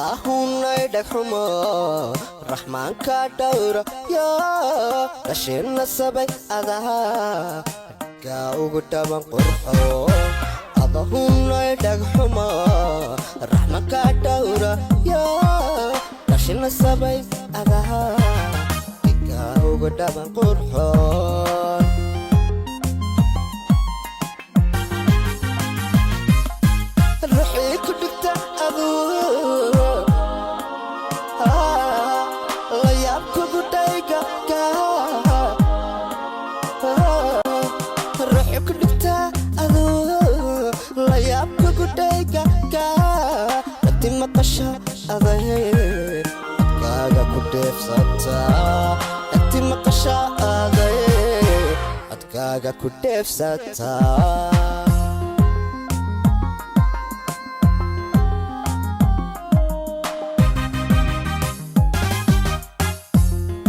Adaahunay dhagxumo, raxmaanka dhowra yo dhashina sabay adaha gaa ugu dhaban qurxo. Adahunay dhagxumo, raxmaanka dhowra yo dhashina sabay adaha gaa ugu dhaban qurxoon. Ruuxii ku dhigta aduu la yaab kugu dhayga, ruuxii ku dhigta aduu la yaab kugu dhayga, dhagti maqasha aday codkaaga ku dheefsataa, dhagti maqasha aday codkaaga ku dheefsataa.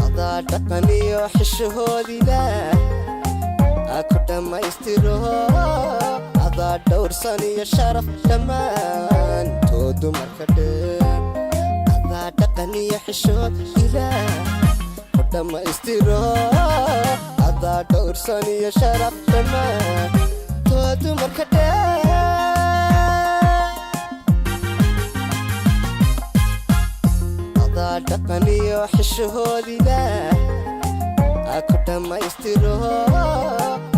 Adaa dhaqan iyo xishahoodida ha ku dhammaystiro, adaa dhowrsan iyo sharaf dhammaantood dumarka dheer. Adaa dhaqan iyo xishood ilaah ku dhammaystiro, adaa dhowrsan iyo sharaf dhammaantood dumarka dheer. Adaa dhaqan iyo xishahoodida ha ku dhammaystiro,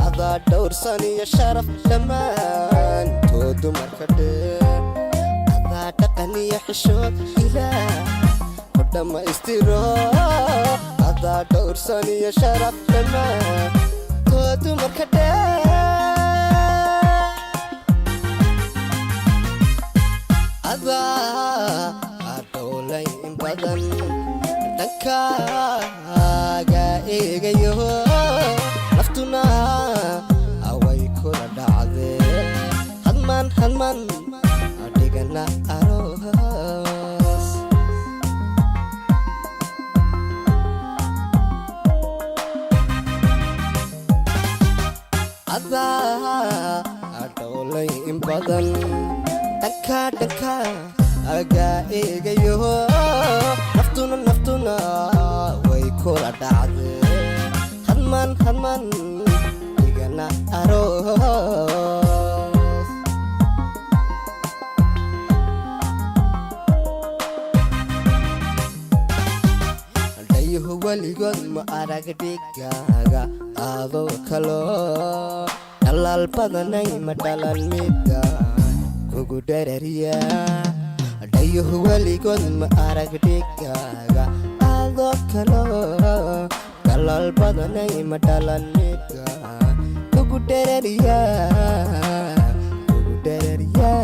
adaa dhowrsan iyo sharaf dhammaantood dumarka dheer. Adaa dhaqan iyo xishood ilaah ku dhammaystiro, adaa dhowrsan iyo sharaf dhammaantood dumarka dheer. Adaa dhowlay in badan dhankaaga eegayo, naftuna away kula dhacdee, hadmaan hadmaan dhigana aroos. Adaa dhowlay in badan dhanka dhanka agaa eegayo, naftuna naftuna way kula dhacdee, hadmaan hadmaan dhigana aroos. Dhayuhu weligood ma arag dhigaaga adoo kalo, dhalaal badanay ma dhalan midda kugu dherariya. Dhayuhu weligood ma arag dhigaaga adoo kalo, dhalaal badanay ma dhalan midda kugu dherariya, kugu dherariya.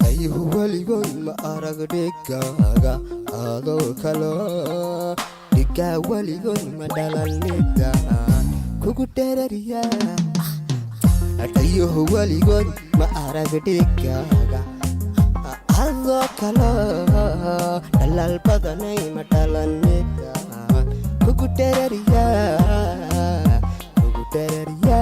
Dhayuhu weligood ma arag dhigaaga adoo kalo, dhigaa weligood ma dhalan midda kugu dherariya. Dhayuhu weligood ma arag dhigaaga adoo kalo, dhalaal badanay ma dhalan midda kugu dherariya, kugu dherariya.